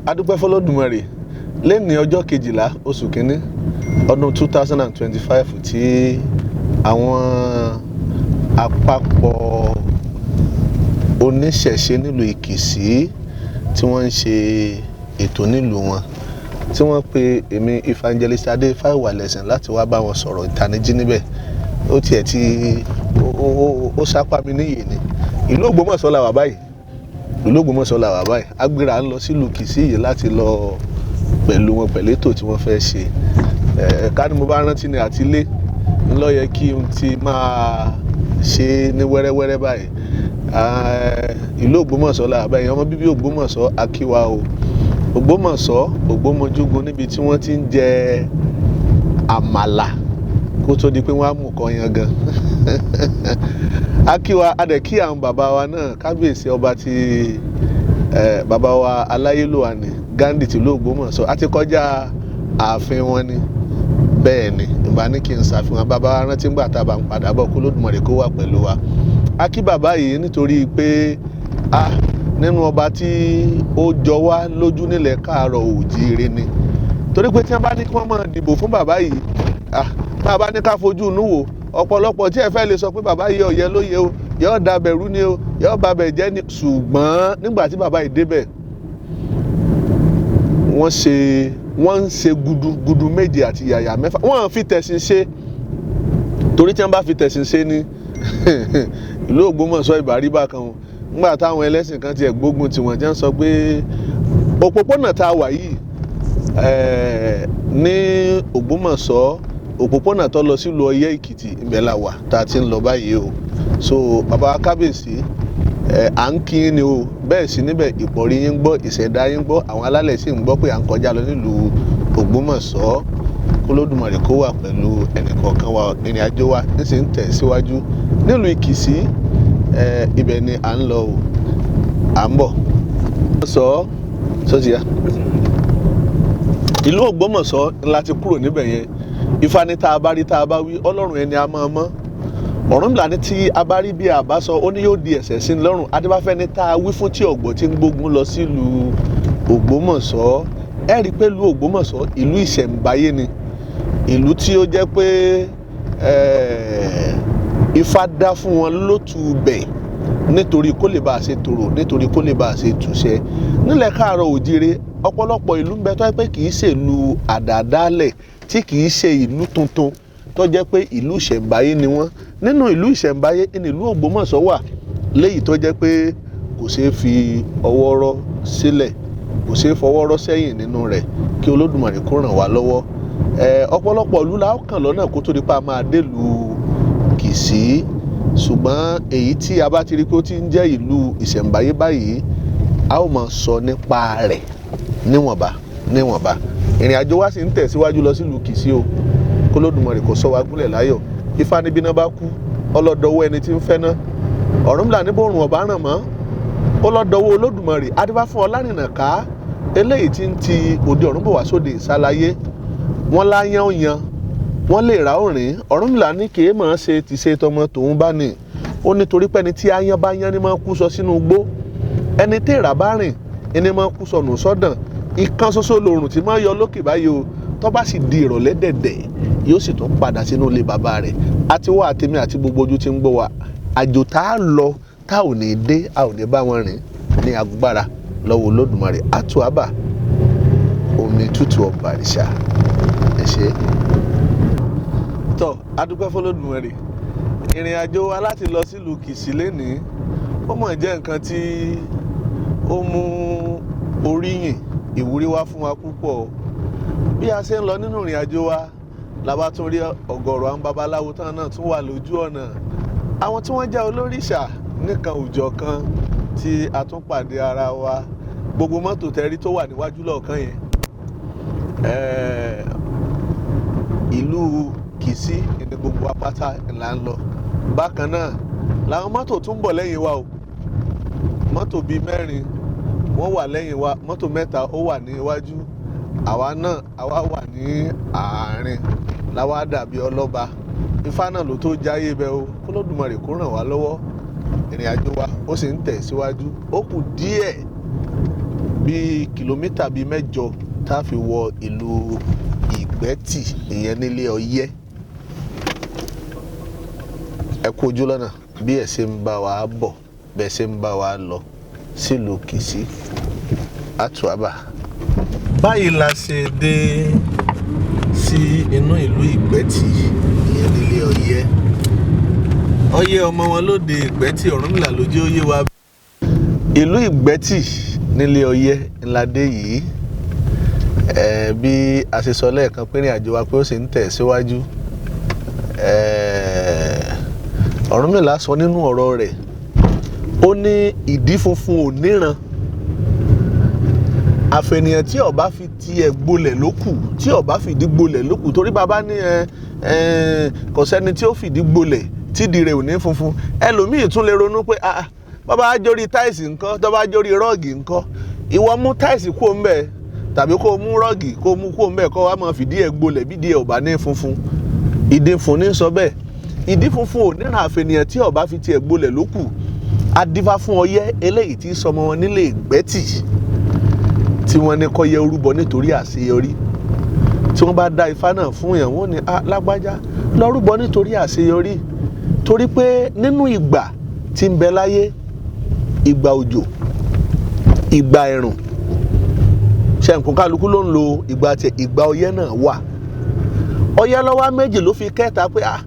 Adúpẹ́ fọlọ́dúnmọ̀rè lẹ́ni ọjọ́ 12 oṣù kínní ọdún 2025 tí àwọn àpapọ̀ oníṣẹ̀ṣe nílùú Ìkìsí tí wọ́n ń ṣe ètò nílùú wọn, tí wọ́n pe èmi Evangelist Adé Fáìwàlẹ̀sìn láti wá bá wọn sọ̀rọ̀ ìtanijí níbẹ̀. Ó tiẹ̀ ti ó sápá mi níyì ni. Ìlú Ògbómọ̀ṣọ́ la wà báyìí, ìlú Ògbómọ̀ṣọ́ la wà báyìí. Agbéra ń lọ sílùú Kìsí yìí láti lọ pẹ̀lú wọn pẹ̀lú ètò tí wọ́n fẹ́ ṣe. Ká ní mo bá rántí ni àti ilé ńlọ yẹ kí n ti máa ṣe ní wẹ́rẹ́wẹ́rẹ́ báyìí. Ìlú Ògbómọ̀ṣọ́ la wà báyìí. Ọmọ bíbí Ògbómọ̀ṣọ́ akíwa o. Ògbómọ̀ṣọ́ Ògbómọjúgun níbi tí wọ́n ti ń jẹ àmàlà kó tó di pé wọ́n á mú kọ yan gan. Akíwa adẹ̀kí àwọn bàbá wa náà, kábíyèsí ọba ti bàbá wa aláyélúwà ní Gandhi tìlú Ògbómọ̀ṣọ́. A ti kọjá ààfin wọn ni, bẹ́ẹ̀ ni ìbá ní kí n ṣàfihàn bàbá wa rántí ńgbà tá a bá ń padà bọ̀ kó Olódùmarè kó wà pẹ̀lú wa. A kí bàbá yìí nítorí pé a nínú ọba tí ó jọ wá lójú nílẹ̀ káàárọ̀ òjíire ni, torí pé tí wọ́n bá ní kí wọ́n máa dìbò fún bàbá yìí, bá a bá ní ká fojú inú wò, ọ̀pọ̀lọpọ̀ tí ẹ fẹ́ lè sọ pé bàbá yìí ọ̀yẹ́ lóye o, yóò dabẹ̀rú ni o, yóò babẹ̀ jẹ́ ni. Ṣùgbọ́n nígbà tí bàbá yìí débẹ̀, wọ́n ń ṣe gudugudu méje àti yàyà mẹ́fà. Wọ́n fi tẹ̀sìn ṣe, torí tí wọ́n bá fi tẹ̀sìn ṣe ni ìlú Ògbómọ̀ṣọ́ ìbárí bákan o. Nígbà táwọn ẹlẹ́sìn kan tiẹ̀ gbógun tí wọ́n jẹ́ ń sọ pé òpópónà tá a wà yìí ní Ògbómọ̀ṣọ́, òpópónà tó lọ sílùú Ọ̀yẹ́ Èkìtì, ibẹ̀ la wà tá a ti ń lọ báyìí o. So bàbá kábíyèsí, à ń kí ni o. Bẹ́ẹ̀ sì níbẹ̀ ìpọ̀rí yín ń gbọ́, ìṣẹ̀dá yín ń gbọ́, àwọn alálẹ̀ sì ń gbọ́ pé à ń kọjá lọ nílùú Ògbómọ̀ṣọ́. K'Olódùmarè kó wà pẹ̀lú ẹnìkọ̀ọ̀kan wa. Ìrìn àjò wa ń sì ń tẹ̀ síwájú nílùú Ìkìsí, ibẹ̀ ni à ń lọ o, à ń bọ̀. Sọ ti ya ìlú Ògbómọ̀ṣọ́ la ti kúrò níbẹ̀ yẹn. Ifá ní tá a bá rí tá a bá wí, Ọlọ́run ẹni a máa mọ́. Ọ̀rúnmìlà ní tí a bá rí bí a bá sọ, ó ní yóò di ẹ̀ṣẹ̀ sí ní lọ́rùn. Adébáfẹ́ ní tá a wí fún tí ọ̀gbọ́n tí ń gbógun lọ sílùú Ògbómọ̀ṣọ́. Ẹ rí i pé ìlú Ògbómọ̀ṣọ́ ìlú ìṣẹ̀ǹbáyé ni, ìlú tí ó jẹ́ pé Ifá dá fún wọn lótú bẹ̀ nítorí kó lè bá a ṣe tòrò, nítorí kó lè bá a ṣe túṣẹ nílẹ̀ káàárọ̀ òjíire. Ọ̀pọ̀lọpọ̀ ìlú ń bẹ tó jẹ́ pé kì í ṣe ìlú àdàdálẹ̀, tí kì í ṣe ìlú tuntun, tó jẹ́ pé ìlú ìṣẹ̀ǹbáyé ni wọ́n. Nínú ìlú ìṣẹ̀ǹbáyé ní ìlú Ògbómọ̀ṣọ́ wà, léyìí tó jẹ́ pé kò ṣeé fi ọwọ́ rọ́ sílẹ̀, kò ṣeé fọwọ́ rọ́ sẹ́yìn nínú rẹ̀. Kí Olódùmarè kó ràn wá lọ́wọ́. Ọ̀pọ̀lọpọ̀ ìlú la ó kàn lọ́nà kó tó di pa máa délùú Kìsí, ṣùgbọ́n èyí tí a bá ti rí pé ó ti ń jẹ́ ìlú ìṣẹ̀ǹbáyé báyìí, a ó máa sọ nípa rẹ̀ níwọ̀nba níwọ̀nba. Ìrìn àjò wa sì ń tẹ̀síwájú lọ sílùú Kìsí o. K'Olódùmarè kó sọ wa gúnlẹ̀ láyọ̀. Ifá níbi náà bá kú, ọlọ́dọ̀wọ́ ẹni tí ń fẹ́ ná. Ọ̀rúnmìlà níbo òrùn ọ̀bá ràn mọ́, ọlọ́dọ̀wọ́ Olódùmarè. Adébá fún Ọlárìnà ká eléyìí tí ń ti òde ọ̀run bọ̀ wá sóde ìsálayé. Wọ́n láyán yan, wọ́n lè rà òrìn. Ọ̀rúnmìlà ní kì í mọ̀ ṣe ti ṣe tọmọ tòun bá ní. Ó nítorí pé ẹni tí áyán bá yán ni máa kú sọ sínú igbó, ẹni tí èèrà bá rìn ẹni máa kú sọnù sọ́dàn. Ìkan ṣoṣo lòrùn tí máa yọ lókè báyìí o, tó bá sì di ìrọ̀lẹ́ dẹ̀dẹ̀ yóò sì tún padà sínú ilé bàbá rẹ̀. Àti wá àtèmi àti gbogbo ojú tí ń gbọ́ wa, àjò tá a lọ tá ò ní dé, a ò ní bá wọn rìn ní agbára lọ́wọ́ Olódùmarè. Àtúwábà omi tútù ọba àrìṣà. Ẹ ṣe. Tọ́ adúpẹ́ f'Olódùmarè. Ìrìn àjò wa láti lọ sílùú Kìsí lénìí, ó mọ̀ jẹ́ nǹkan tí ó mú oríyìn ìwúrí wá fún wa púpọ̀. Bí a ṣe ń lọ nínú ìrìn àjò wa la bá tún rí ọ̀gọ̀rọ̀ àwọn babaláwo tán náà tún wà lójú ọ̀nà, àwọn tí wọ́n jẹ́ olóríṣà nìkan òjọ̀ kan tí a tún pàdé ara wa. Gbogbo mọ́tò tẹ́rí tó wà níwájú lọ́ọ̀kan yẹn, ìlú Kìsí ní gbogbo apáta là ń lọ. Bákan náà làwọn mọ́tò tún ń bọ̀ lẹ́yìn wa o. Mọ́tò bíi mẹ́rin wọ́n wà lẹ́yìn wa, mọ́tò mẹ́ta ó wà ní iwájú, àwa náà àwa wà ní àárín, làwa dàbí ọlọ́ba. Ifá náà ló tó jáyé bẹ́ẹ̀ o. K'Olódùmarè kó ràn wá lọ́wọ́. Ìrìn àjò wa ó sì ń tẹ̀ síwájú, ó kù díẹ̀. Bíi kìlómítà bíi 8 tá a fi wọ ìlú Ìgbẹ́tì, ìyẹn nílé Ọyẹ́. Ẹ kú ojú lọ́nà bí ẹ ṣe ń bá wa bọ̀, bẹ́ẹ̀ ṣe ń bá wa lọ sílùú Kìṣí àtúwábà. Báyìí la ṣe dé sí inú ìlú Ìgbẹ́tì, ìyẹn nílé Ọyẹ́. Ọyẹ́ ọmọ wọn lóde Ìgbẹ́tì, Ọ̀rúnmìlà ló jẹ́ ó yé wa. Ìlú Ìgbẹ́tì nílé Ọyẹ́ ńlá dé yìí. Bí a ṣe sọ lẹ́ẹ̀kan pé ìrìn àjò wa pé ó sì ń tẹ̀ síwájú. Ọ̀rúnmìlà sọ nínú ọ̀rọ̀ rẹ̀, ó ní ìdí funfun ò níran, àfẹnìyàn tí ó bá fi tiẹ̀ gbolẹ̀ ló kù, tí ó bá fìdí gbolẹ̀ ló kù. Torí bàbá ní ẹ ẹ kò sẹ́ni tí ó fìdí gbolẹ̀ tídìí rẹ̀ ò ní funfun. Ẹlòmíì tún lè ronú pé ah, bàbá jórí tiles ńkọ́, tó bá jórí rug ńkọ́? Ìwọ mú tiles kúrò ńbẹ̀, tàbí kó o mú rug, kó o mú kúrò ńbẹ̀, kó o wá máa fìdí ẹ̀ gbolẹ̀ bídìí ẹ̀ ò bá ní funfun. Ìdí fún ní sọ bẹ́ẹ̀, ìdí funfun ò níran, àfẹnìyàn tí ó bá fi tiẹ̀ gbolẹ̀ ló kù. Adífá fún Ọyẹ́ eléyìí tí sọmọ wọn nílé Ìgbẹ́tì, tí wọ́n ní kó yẹ orúbọ nítorí àṣeyọrí. Tí wọ́n bá dá ifá náà fún yàn, wọ́n ní ah, lágbájá, lọ rúbọ nítorí àṣeyọrí, torí pé nínú ìgbà tí ń bẹ láyé, ìgbà òjò, ìgbà ẹ̀rùn, ṣẹ̀ǹkún, kálukú ló ń lo ìgbà tiẹ̀, ìgbà ọyẹ́ náà wà. Ọyẹ́ lọ́wọ́ méjì ló fi kẹta pé ah,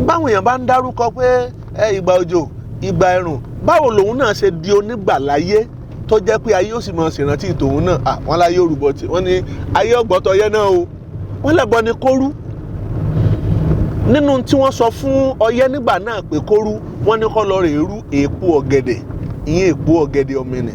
báwọn èèyàn bá ń dárúkọ pé ẹ ìgbà òjò, ìgbà ẹ̀rùn, báwo lòun náà ṣe di onígbà láyé tó jẹ́ pé ayé ó sì máa ṣèrántí tòun náà? Ah, wọ́n láyé òrùbọ tí wọ́n ní ayé ọ̀gbọ́tọ̀ ọyẹ́ náà o, wọ́n lẹ́bọ ni kóru. Nínú tí wọ́n sọ fún Ọyẹ́ nígbà náà pé kóru, wọ́n ní kó lọ rè rú èèpo ọ̀gẹ̀dẹ̀, ìyẹn èèpo ọ̀gẹ̀dẹ̀ ọ̀mìnì.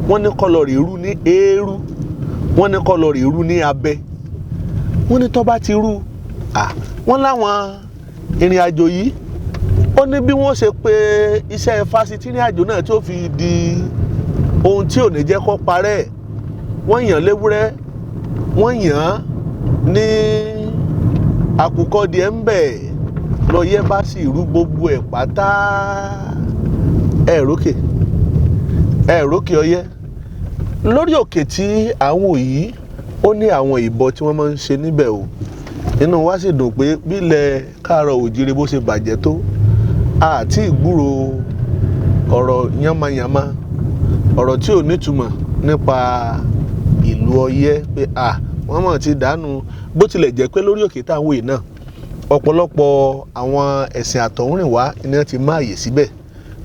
Wọ́n ní kó lọ rè rú ní eérú, wọ́n ní kó lọ rè rú ní abẹ. Wọ́n ní tó bá ti rú, wọ́n láwọn ìrìn àjò yìí, ó ní bí wọ́n ṣe pé iṣẹ́ fásitì ìrìn àjò náà tí ó fi di ohun tí ò ní jẹ́ kó parẹ́. Wọ́n yàn léwúrẹ́, wọ́n yàn án ní àkùkọ díẹ̀ ń bẹ̀ lọ́yẹ́ bá sì rú gbogbo ẹ̀ pátá. Ẹ̀ rókè, ẹ̀ rókè Ọyẹ́ lórí òkè tí à ń wò yìí, ó ní àwọn ìbọ tí wọ́n máa ń ṣe níbẹ̀ o. Inú wa sì dùn pé bílẹ̀ káàárọ̀ òjíire bó ṣe bàjẹ́ tó, àti ìgbúrò ọ̀rọ̀ yánmayànmá, ọ̀rọ̀ tí ò nítumọ̀ nípa ìlú Ọyẹ́ pé à wọ́n mọ̀ ti dànù. Bó tilẹ̀ jẹ́ pé lórí òkè táwọn yìí náà, ọ̀pọ̀lọpọ̀ àwọn ẹ̀sìn àtọ̀húnrìnwá ni wọ́n ti máa yè síbẹ̀,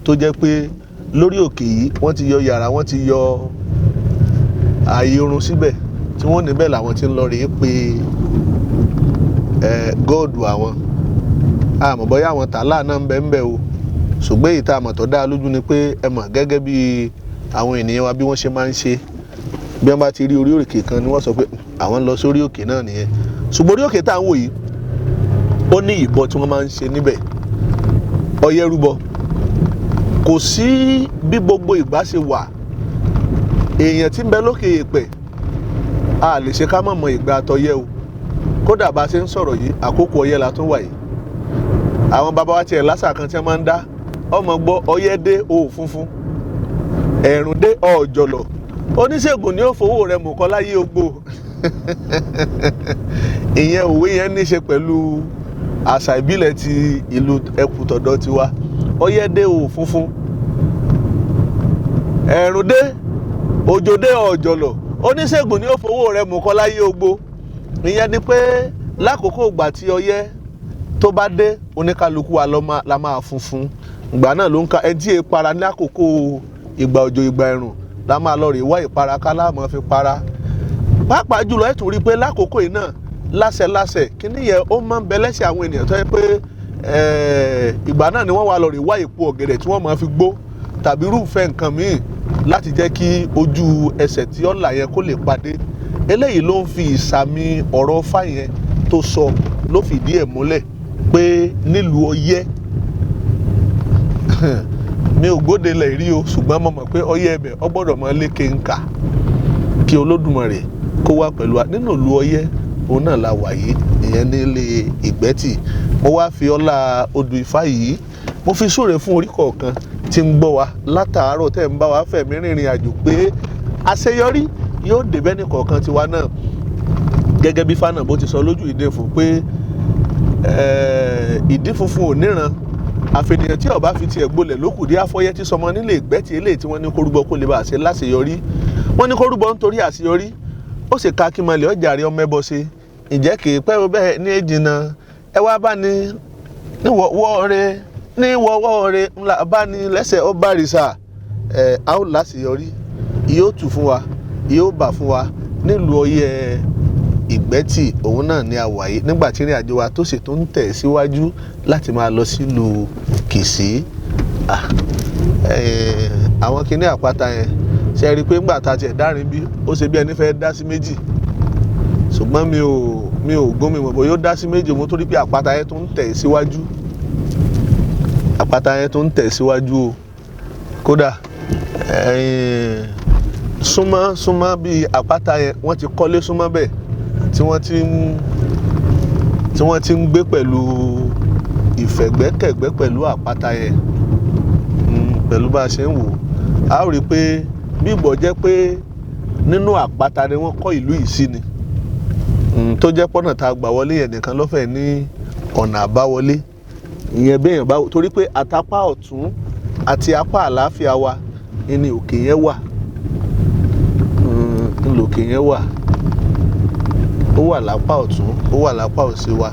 tó jẹ́ pé lórí òkè yìí wọ́n ti yọ yàrá, wọ́n ti yọ ààyè oorun síbẹ̀, tí wọ́n níbẹ̀ làwọn ti ń lọ rèé pé ẹ góòdù àwọn. Àmọ́ bóyá àwọn tààlà náà ń bẹ ń bẹ o, ṣùgbọ́n èyí tá a mọ̀ tó dá lójú ni pé ẹ mọ̀ gẹ́gẹ́ bí àwọn ènìyàn wa bí wọ́n ṣe máa ń ṣe, bí wọ́n bá ti rí orí òkè kan ni wọ́n sọ pé àwọn ń lọ sórí òkè náà nìyẹn. Ṣùgbọ́n orí òkè tá à ń wò yìí, ó ní ìbọ tí wọ́n máa ń ṣe níbẹ̀. Ọyẹ́ rúbọ. Kò sí bí gbogbo ìgbà ṣe wà, èèyàn tí ń bẹ lókè èèpẹ̀, a lè ṣe ká mọ̀ mọ̀ ìgbà àtọyẹ́ o. Kódà bá a ṣe ń sọ̀rọ̀ yìí, àkókò ọyẹ́ la tún wà yìí. Àwọn bàbá wa tiẹ̀ lásà kan tí wọ́n máa ń dá ọmọ gbọ́: ọyẹ́ dé o funfun, ẹ̀rùn dé ọ̀jọ̀lọ̀, oníṣègùn ni ó fowó rẹ̀ mú kọ́ láyé ogbó. Ìyẹn òwe yẹn ní í ṣe pẹ̀lú àṣà ìbílẹ̀ ti ìlú Ẹkùtọ̀dọ̀ tiwa. Ọyẹ́ dé o funfun, ẹ̀rùn dé, òjò dé ọ̀jọ̀lọ̀, oníṣègùn ni ó fowó rẹ̀ mú kọ́ láyé ogbó. Ìyẹn ni pé lákòókò ìgbà tí ọyẹ́ tó bá dé, oníkálukú wa la máa funfun. Ìgbà náà ló ń ka ẹni tí èé para ní àkókò ìgbà òjò, ìgbà ẹ̀rùn la máa lọ rè wá ìpara ká láàmú fi para. Pàápàá jùlọ, ẹ̀ tún rí i pé lákòókò yìí náà, láṣẹláṣẹ kíní yẹn ó máa ń bẹ lẹ́sẹ̀ àwọn ènìyàn, tó yẹ pé ìgbà náà ni wọ́n wá lọ rè wá èpo ọ̀gẹ̀dẹ̀ tí wọ́n máa fi gbó tàbí irúfẹ́ nǹkan míì láti jẹ́ kí ojú ẹsẹ̀ tí ó là yẹn kó lè padé. Eléyìí ló ń fi ìsàmì ọ̀rọ̀ Ifá yẹn tó sọ, ló fìdí ẹ̀ múlẹ̀ pé nílùú Ọyẹ́, mi ò gbóde lẹ̀ rí o, ṣùgbọ́n mo mọ̀ pé ọyẹ́ ẹbẹ̀ ọ gbọ́dọ̀ mọ lékè ńkà. Kí Olódùmarè kó wá pẹ̀lú wa. Nínú ìlú Ọyẹ́ òun náà la wà yìí, ìyẹn nílé Ìgbẹ́tì. Mo wá fi ọlá odù Ifá yìí, mo fi súre fún orí kọ̀ọ̀kan tí ń gbọ́ wa látàárọ̀, tẹ́ ń bá wa fẹ̀mí rìnrìn àjò pé Àṣeyọrí yóò débẹ́ ní kọ̀ọ̀kan tiwa náà, gẹ́gẹ́ bí Fánà bó ti sọ lójú ìdè fún pé ìdí funfun ò níran, àfẹnìyàn tí ọba fi tiẹ̀ gbolẹ̀ lókùdí àfọyẹ́ tí sọmọ nílé ìgbẹ́ tí eléyìí tí wọ́n ní kórúbọ kó lè bá àṣẹ láṣeyọrí. Wọ́n ní kórúbọ nítorí àṣeyọrí, ó sì ka kí mọ̀lẹ́ ọjà rí ọmọ ẹbọ ṣe. Ǹjẹ́ kì í pẹ́ o bẹ́ẹ̀ ní èjìnà ẹ wá bá ní níwọ̀wọ́ rẹ, níwọ̀wọ́ rẹ ńlá bá ní lẹ́sẹ̀ ó bá rìsà. Ẹ̀ a ó láṣeyọrí, yóò tù fún wa, yóò bà fún wa nílùú Ọ̀yẹ́ Ìgbẹ́tì. Òun náà ni a wà yìí nígbà tí ìrìn àjò wa tó sì tún ń tẹ̀ síwájú láti máa lọ sílùú Kìsì. Àwọn kinní àpáta yẹn, ṣe rí i pé ńgbà tá a tiẹ̀ dárin bí ó ṣe bí ẹni fẹ́ dá sí méjì, ṣùgbọ́n mi ò gún mi mọ̀ bó yóò dá sí méjì. Mo torí pé àpáta yẹn tó ń tẹ̀ síwájú, àpáta yẹn tó ń tẹ̀ síwájú o. Kódà súnmọ́ súnmọ́ bí àpáta yẹn, wọ́n ti kọ́lé súnmọ́ bẹ́ẹ̀ tí wọ́n ti ń gbé pẹ̀lú ìfẹ̀gbẹ́kẹ̀gbẹ́ pẹ̀lú àpáta yẹn. Pẹ̀lú bá a ṣe ń wò á, ó rí i pé bí ìgbọ́ jẹ́ pé nínú àpáta ni wọ́n kọ́ ìlú yìí sí ni, tó jẹ́ pọ́nà tá a gbà wọlé yẹn nìkan lọ́fẹ̀ẹ́ ní ọ̀nà àbáwọlé ìyẹn béèyàn bá, torí pé àtàpá ọ̀tún àti apá àlàáfíà wa ní òkè yẹn wà, ní òkè yẹn wà. Ó wà lápá ọ̀tún, ó wà lápá òsì wa.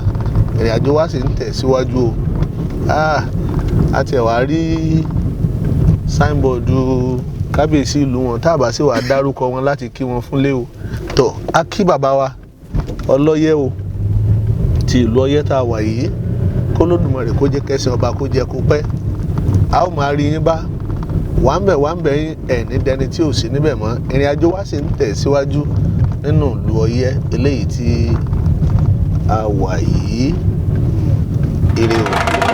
Ìrìn àjò wa sì ń tẹ̀ síwájú o. A tiẹ̀ wá rí signboard kábíyèsí ìlú wọn, tá a bá sì wá dárúkọ wọn láti kí wọn fúnlé o. Tó a kí bàbá wa ọlọ́yẹ́ o ti ìlú Ọ̀yẹ́ tá a wà yìí, kó lódùmarè kó jẹ́ kẹsàn ọba kó jẹ́ kó pẹ́. A ó máa rí yín bá wà ń bẹ̀, wà ń bẹ̀ yín ẹ̀ ní dẹni tí ò sí níbẹ̀ mọ́. Ìrìn àjò wa sì ń tẹ̀ síwájú nínú ìlú Ọ̀yẹ́ eléyìí tí a wà yìí. Ire o.